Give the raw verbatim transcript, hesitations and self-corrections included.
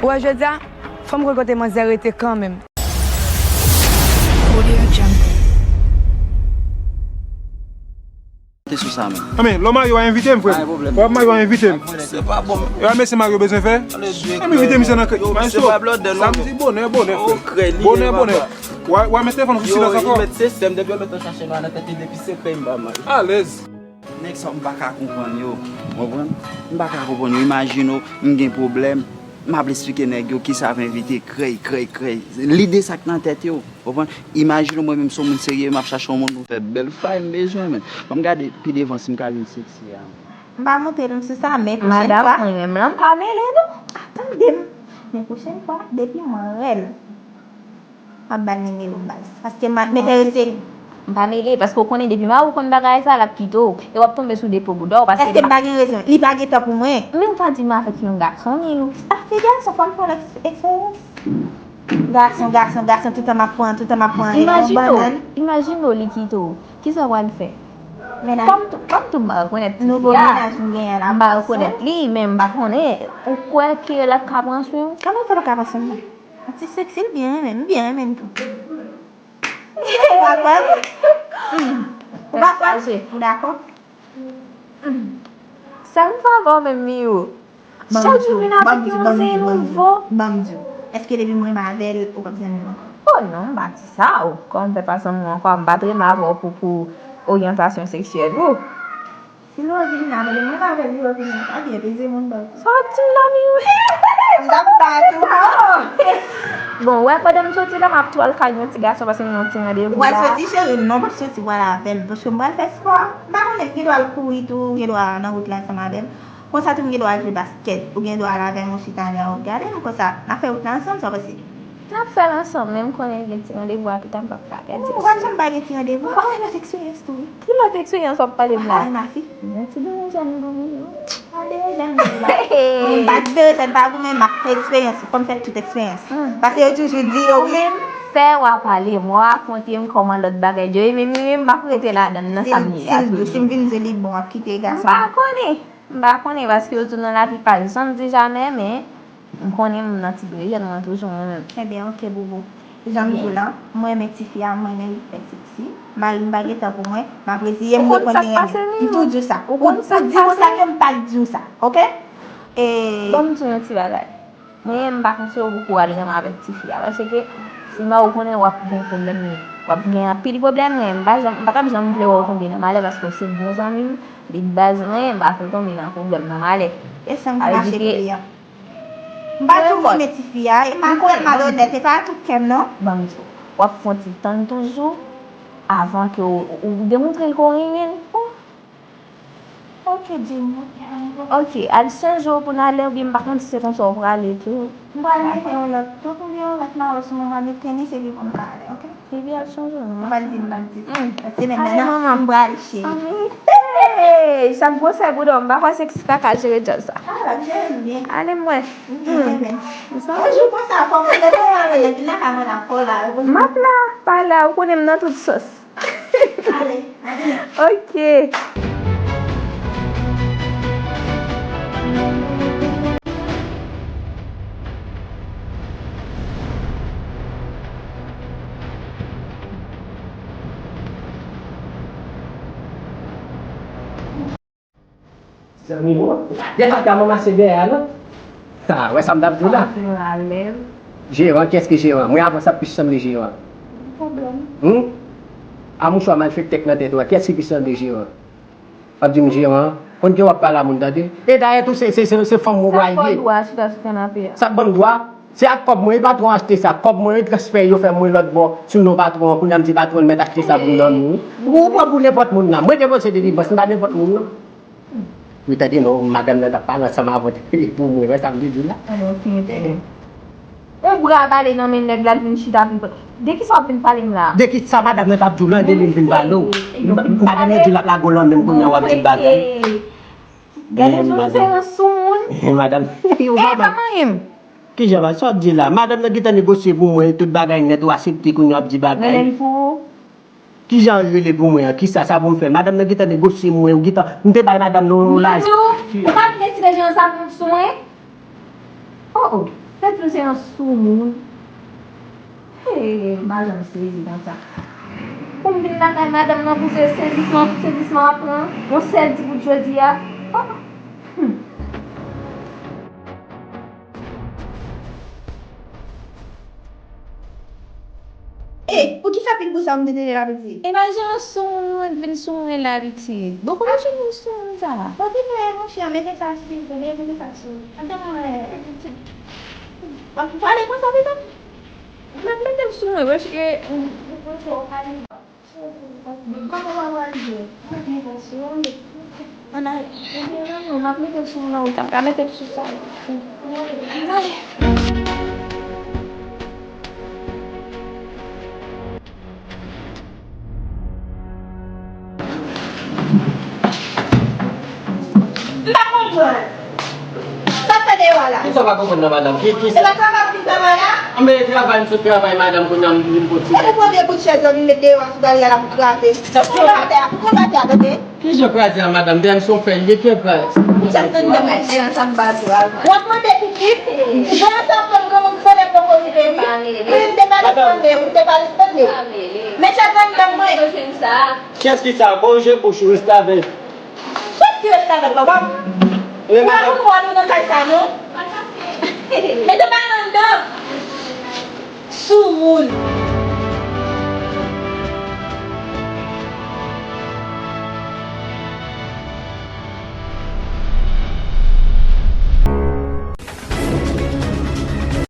Ou wè jodi a, fò m konn kote manzè rete kanmenm. Te sou sa menm. Anben, lò Mario a envite m, frè. Wè Mario a envite m. Se pa bon. E pa mesye Mario bezwen fè? Anben, envite misye nan kay. Maestro, sa m di bonè, bonè, frè. Bonè, bonè. Wè, wè, men telefòn sou silans ankò. Yo, yo met sistèm, depi yo met yon sachè nwa nan tèt li, depi se krèy m pa mal. Alèz. Nèg sa yo m pa ka konprann yo. Ou konprann? M pa ka konprann yo. Imajine w, m gen pwoblèm. M ap esplike nèg yo kisa ap envite krèy, krèy, krèy. Lide sa k nan tèt yo. Ou konprann? Imajine w mwen menm se yon moun serye, m ap chache yon moun pou m fè bèl fay m bezwen, men. Ban m gade pi devan si m ka vin seksi a. M pa montre nou sou sa, men pwochèn fwa. Madanm, mwen menm lan, m pa mele non. Tande m. Men pwochèn fwa, depi mwen rèl. M ap ba l nimewo baz. Paske m ap enterese. M pa mele, paske w konnen depi mari w konn bagay sa, l ap kite w. E w ap tonbe sou depo bouda w, paske. Èske m pa gen rezon? Li pa gen tan pou mwen. Men w pa di m avèk yon gason, Milou. Afè gason, fò m pran lòt eksperyans. Gason, gason, gason, toutan m ap pran, toutan m ap pran. Imajine w, imajine w li kite w. Kisa w pral fè? Kòm tou, kòm tou m pa rekonèt li. Nouvo mennaj m genyen la. M pa rekonèt li, men m pa konnen. Ou kwè ke l ap ka pran swen w? Kòman fè l ka pran swen mwen? Ti seksi, l byen renmen m, m byen renmen l tou. Ou pa kwè m? Ou pa kwè m? Ou dakò? Sa m favè w menm, Miyou. Chak jou vin avèk yon zen nouvo. Ban m di w. Èske depi m renmen avè l, ou p ap zanmi m ankò? Oh non, m pa di sa. Ou, kòm m fè pa zanmi w ankò, m pa t renmen avè w pou, pou oryantasyon seksyèl ou. Si nou vin la, men mwen avè li, ou vin la, pa byen peze moun bò. Sa w ap di m la, Miyou? M t ap bat ou. Bon, wè, pandan m soti la, m ap tou al kay yon ti gason paske m gen yon ti randevou la. W al soti, cheri? Non, w p ap soti, w al avè m, paske m pral fè spò. M pa konnen, m gen dwa al kouri tou, ou gen dwa nan wout la ansanm avè m. Konsa tou, m gen dwa al jwe baskèt, ou gen dwa al avè m, ou chita la, w ap gade m, konsa, n ap fè wout la ansanm, sa w panse? N ap fè l ansanm, men m konnen gen ti randevou a pita, m p ap ka pèdi. Ou p ap janm pa gen ti randevou. Ou pa fè lòt eksperyans tou, wi. Ki lòt eksperyans w ap pale m la? Ay, mafi. Yon ti deranjan m goumen yo. Pa deranjan m goumen. Mwen pa t deranjan m pa goumen, m ap fè eksperyans. Fò m fè tout eksperyans. Paske yo toujou di yo wi. Ou menm, fè w ap pale m, w rakonte m kòman lòt bagay yo ye, men mwen menm, m ap rete ladan l nan sa m ye a toujou. Si m vin di li bon, w ap kite gason. M pa konnen. M pa konnen, paske yo di w nan lavi pa janm di jamè, men m konnen m nan ti dwe jèn mwen toujou mwen menm. Ebyen, oke, boubou. Jan m di w la, m renmen tifi a, m renmen li fè seksi. Mari m pa gen tan pou mwen, m ap reziye m, m reponn li renmen. M tou di w sa. Ou tou di konsa ke m pa t di w sa, oke? E. Ban m di w yon ti bagay. Mwen, m pa panse w poko al renmen avèk tifi a, paske si mari w konnen w ap gen pwoblèm, w ap gen anpil pwoblèm, men m pa janm, m pa t ap janm vle wè w tonbe nan malè, paske w se bon zanmi m, li t baz mwen, m pa vle tonbe nan pwoblèm, nan malè. E sa m ka mache pou li an. M pa di w renmen tifi a, e m ap tèlman onèt, e pa tout kè m non. Ban m di w, w ap fè yon ti tann toujou, avan ke w, ou demontre l ke w renmen l. Ok, di m. Ok, al chanje w pou n ale, oubyen m pa konn si se konsa w prale tou. M pral mete yon lòt tout, oubyen yon lòt mayo sou mwen, m pral met tenis epi pou n ka ale, ok? Epi al chanje w non. M pral di, m pral di. Paske men nan m pral cheri. Hey, sa gwosè bouda w, m pa kwè se ki sa ka jere djòl sa. Ale mwen. M ap la, pa la, ou konnen m nan tout sòs. Ale, ale. Ok. Zanmi mwen, depi w ka ranmase dèyè a non. Ha, wè sa m t ap di w la? Jeran, kiyès ki jeran? Mwen avan sa plis sanble jeran. Pwoblèm. Hum? A mouchwa malfektè k nan tèt ou a, kiyès ki pi sanble jeran? W ap di m jeran, konn jan w ap pale a moun tande. E dayè tou se, se, se, se fanm ou pral ye. Sa k ban m dwa chita sou kanape a? Sa k ban m dwa? Se ak kòb mwen, e patwon achte sa. Kòb mwen, e transfè yo fè mwen lòt bò, sou non patwon an. Kounye a m di patwon, mèt achte sa pou m nan nou. Ou pran pou nenpòt moun la. Mwen te posede li bòs, m pa nenpòt moun non. Wi, tande non, madanm nan t ap pale ansanm avè w pou mwen, wè sa m te di w la. Alò, fin entènè. On bra bale nan men nèg la, l vin chita vin pran. De kisa w ap vin pale m la? De kisa madanm nan t ap di w lan, de li m vin pale w. Madanm nan di l ap lage w lan menm kounye a w ap di l bagay. Gade jan w fè yon sou moun. Madanm. Yo pa manyen m. Kijan sa w di la? Madanm nan gentan negosye pou mwen tout bagay nèt, ou aksepte kounye w ap di bagay. Rele m pou ou. Kijan l rele pou mwen an? Kisa sa pou m fè? Madanm nan gentan negosye mwen, ou gentan, m te bay madanm nan yon lajan. Ou pa t retire jan sa pou sou mwen? Oh oh. Nou se yon soumoun. Hey, m pa janm sezi konsa. Pou m vin lakay madanm nan pou se sezisman, pou sezisman ap pran yon sèl ti bout jodi a. Oh, hmm. Ey, poukisa pil bouch sa w mete la piti? E pa jan sou mwen vin sou mwen la piti. Bon, kòman jan sou mwen sa? Bon, ki fè monchè, mete sa sou, mete sa sou. Antann mwen. W ap pale konsa, pito? Mwen mete l sou mwen, paske, mm, Ann ale. M ap mete l sou mwen, ou t ap ka mete l sou sa. Ale. M pa konprann. Sa fè deyò a la? Kisa w pa konprann nan, madanm? Ki, ki... Se pa travay w vin travay la? Anben, travay, m sot travay, madanm, kounye a m vin pote. E pou pran de bout chèz lan vin met deyò a sou galeri a la pou kraze. Pou konn batè a, pou konn batè a, tande. Ki jan kraze a, madanm? Dèyè m se yon fèy, li gen fèy. Chèz anndan mwen. W ap mande pou ki? Jan sa fè m granmoun fè lè poko rive, wi. Wi, m te pale tande, wi, m te pale tande. Men chèz anndan mwen. Kiyès ki sa? Korije bouch ou, restavèk. Sòt ki restavèk la, w ap... Ou pa konn wòl ou nan kay sa, non? Mete pa anndan. Soumoun.